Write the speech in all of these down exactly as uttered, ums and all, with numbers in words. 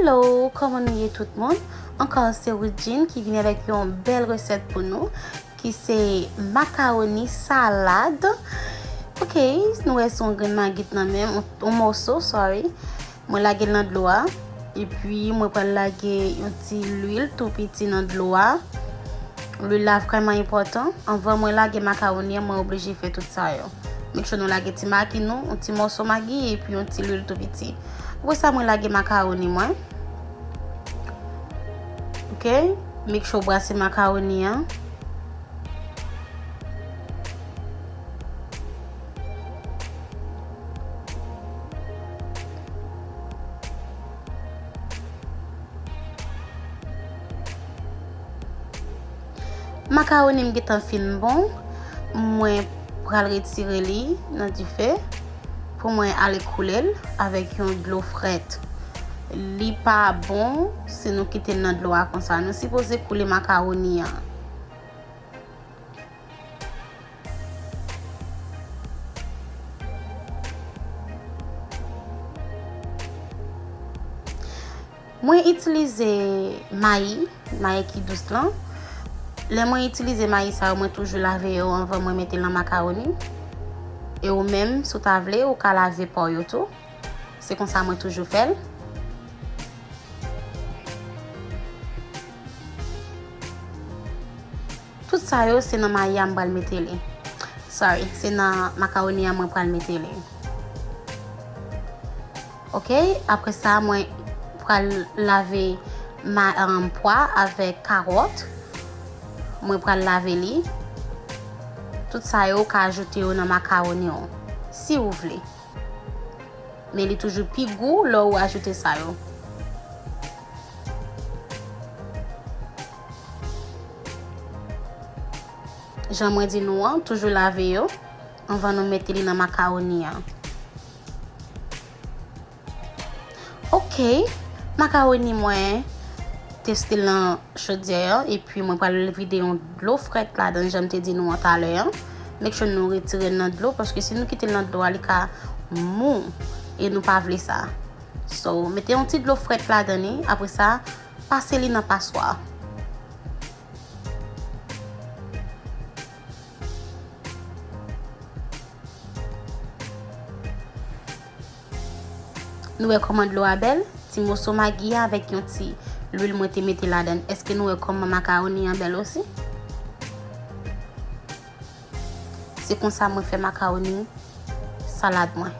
Hello, kòman nou ye tout moun? Ankò, se Woodjine ki vini avèk yon bèl resèt pou nou, ki se makawoni salad. Ok, nou wè se yon grenn magit nan men m, yon, yon mòso, sorry. Mwen lage l nan dlo a. Epi, mwen pral lage yon ti lwil tou piti nan dlo a. Lwil la vrèman enpòtan. Anvan mwen lage makawoni an, mwen oblije fè tout sa yo. Make sure nou lage ti magi nou, yon ti mòso magi, epi yon ti lwil tou piti. Apre sa, mwen lage makawoni mwen. Ok? Make sure w brase makawoni an. Makawoni m gentan fin bon, mwen pral retire li nan dife pou mwen ale koule l avèk yon dlo frèt. Li pa bon si nou kite l nan dlo a konsa. Nou sipoze koule makawoni an. Mwen itilize mayi, mayi ki dous lan. Lè mwen itilize mayi sa yo, mwen toujou lave yo anvan mwen mete l nan makawoni. E ou menm, si w ta vle, ou ka lave pò yo tou. Se konsa mwen toujou fè l. Tout sa yo, se nan mayi a m pral mete li. Sorry, se nan makawoni a mwen pral mete li. Ok, apre sa, mwen pral lave ma, um, pwa avèk kawòt. Mwen pral lave li. Tout sa yo, ou ka ajoute yo nan makawoni w, si ou vle. Men li toujou pi gou lè ou ajoute sa yo. Jan mwen di nou an, toujou lave yo anvan nou mete li nan makawoni an. Ok, makawoni mwen te still nan chodyè an, epi mwen pral vide yon dlo frèt ladan, jan m te di nou an talè an. Make sure nou retire l nan dlo, paske si nou kite l nan dlo a, li ka mou, e nou pa vle sa. So, mete yon ti dlo frèt ladan li, apre sa, pase li nan paswa. Nou wè kòman dlo a bèl? Ti moso magi a avèk yon ti lwil mwen te mete ladan. Èske nou wè kòman makawoni an bèl osi? Se konsa mwen fè makawoni salad mwen.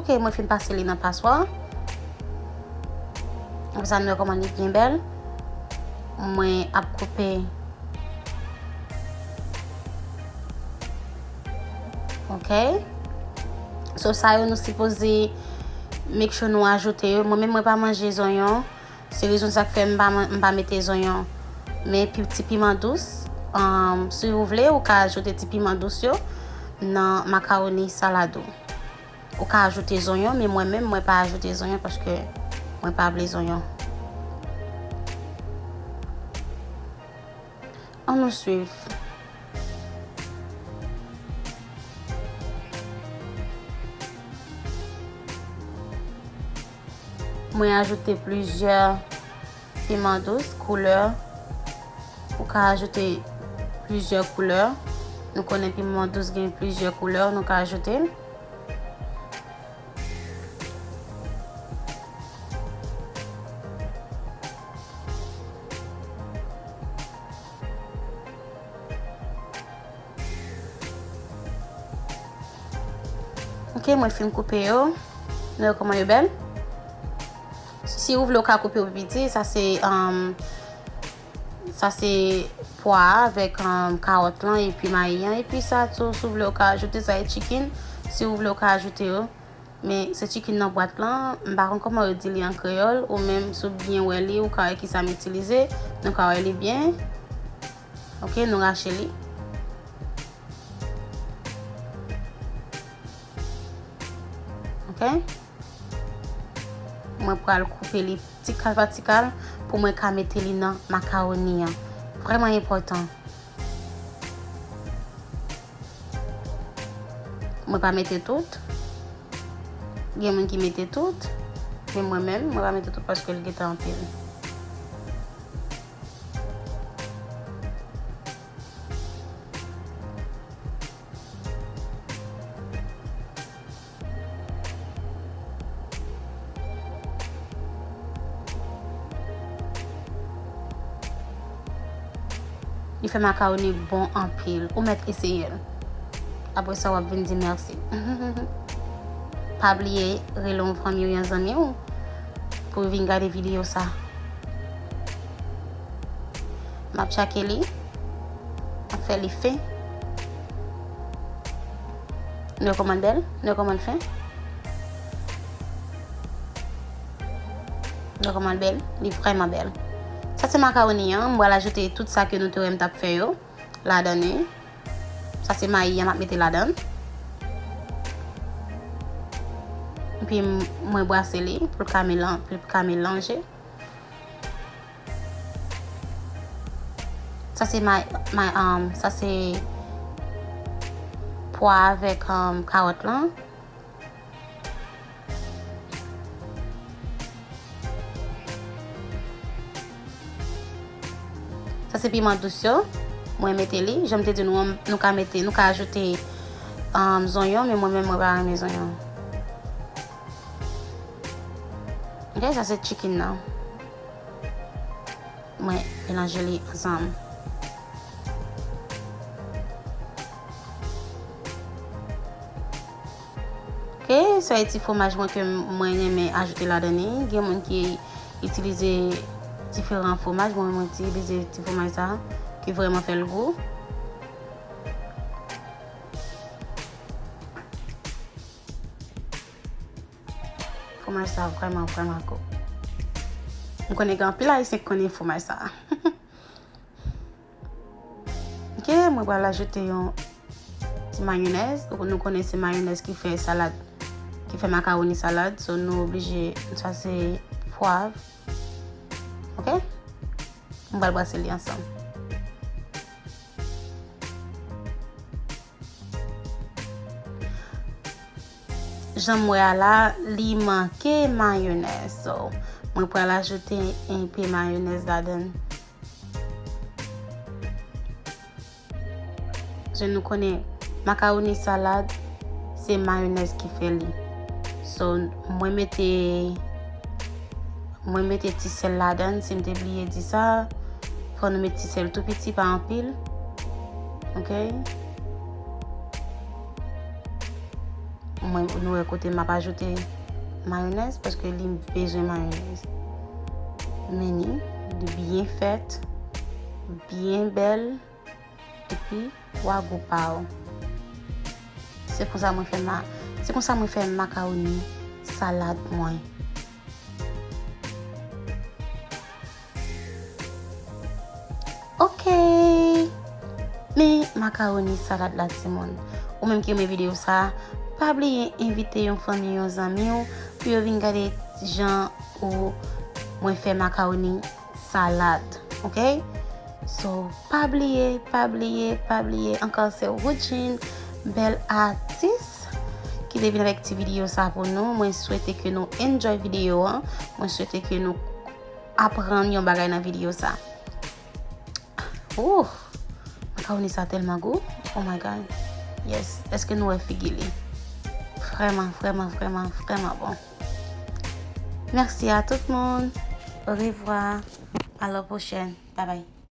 Ok, mwen fin pase li nan paswa. Apre sa, nou wè kòman li byen bèl. Mwen ap koupe. Ok. So, sa yo nou sipoze make sure nou ajoute yo. Mwen menm, mwen pa manje zonyon. Se rezon sa k fè m pa man-, m pa mete zonyon. Men pi, ti piman dous, um, si ou vle, ou ka ajoute ti piman dous yo nan makawoni salad ou. Ou ka ajoute zonyon, men mwen menm, mwen pa ajoute zonyon paske mwen pa vle zonyon. Ann nou swiv. Mwen ajoute plizyè piman dous, koulè. Ou ka ajoute plizyè koulè. Nou konnen piman dous gen plizyè koulè, nou ka ajoute l. Ok, mwen fin koupe yo. Nou wè kòman yo bèl? Si ou vle, ou ka koupe yo pi piti. Sa se, um, sa se pwa a avèk, um, kawòt lan, epi mayi an. Epi sa tou, si ou vle, ou ka ajoute sa e chicken. Si ou vle, ou ka ajoute yo. Men se chicken nan bwat lan, m pa konn kòman yo di li an kreyòl, ou menm si w byen wè li, ou ka wè kisa m itilize, nou ka wè li byen. Ok, nou rache li. Ok? Mwen pral koupe li ti kal pa ti kal pou mwen ka mete li nan makawoni an. Vrèman enpòtan. Mwen pa mete tout. Gen moun ki mete tout. Men mwen menm, mwen pa mete tout paske l gentan anpil. Li fè makawoni bon anpil. Ou mèt eseye l. Apre sa, w ap vin di mèsi. Pa bliye rele yon fanmi w, yon zanmi w pou vin gade videyo sa. M ap tchake li. M ap fè li fen. Nou wè kòman l bèl? Nou wè kòman l fen? Nou wè kòman l bèl? Li vrèman bèl. Sa se makawoni an. M pral ajoute tout sa ke nou te wè m t ap fè yo ladan li. Sa se mayi an m ap mete ladan. Epi m, mwen brase li pou l ka melan-, pou l ka melanje. Sa se may-, may-, um, sa se pwa avèk, um, kawòt lan. Sa se piman dous yo. Mwen mete li. Jan m te di nou an, nou ka mete, nou ka ajoute, um, zonyon, men mwen menm mwen pa renmen zonyon. Ok, sa se chicken nan. Mwen melanje li ansanm. Ok, sa e ti fwomaj mwen ke mwen renmen ajoute ladan li. Gen moun ki itilize diferan fwomaj, mwen, mwen itilize ti fwomaj sa ki vrèman fè l gou. Fwomaj sa vrèman, vrèman gou. M konnen gen anpil Ayisyen ki konnen fwomaj sa. Ok, mwen pral ajoute yon ti mayonèz. Nou konnen se mayonèz ki fè salad, ki fè makawoni salad. So, nou oblije, sa se pwav. Ok? M pral brase li ansanm. Jan m wè a la, li manke mayonèz. So, mwen pral ajoute enpe mayonèz ladan. Paske nou konnen makawoni salad, se mayonèz ki fè li. So, mwen mete, mwen mete ti sèl ladan, si m te bliye di sa. Fò nou met ti sèl tou piti, pa anpil. Ok? Mwen, nou wè kote m ap ajoute mayonèz, paske li bezwen mayonèz. Men ni, li byen fèt, byen bèl, epi w a gou pa w. Se konsa mwen fè ma-, se konsa mwen fè makawoni salad mwen. Ok. Men makawoni salad la, timoun. Ou menm ki renmen videyo sa, pa bliye envite yon fanmi, yon zanmi w, pou yo vin gade jan ou mwen fè makawoni salad. Ok? So, pa bliye, pa bliye, pa bliye. Ankò, se Woodjine, bèl atis, ki te vin avèk ti videyo sa pou nou. Mwen swete ke nou enjoy videyo an. Mwen swete ke nou aprann yon bagay nan videyo sa. Ouh, makawoni sa tèlman gou. Oh my God. Yes. Èske nou wè figi li? Vrèman, vrèman, vrèman, vrèman bon. Mèsi a tout moun. Orevwa. A la pwochèn. Bye bye.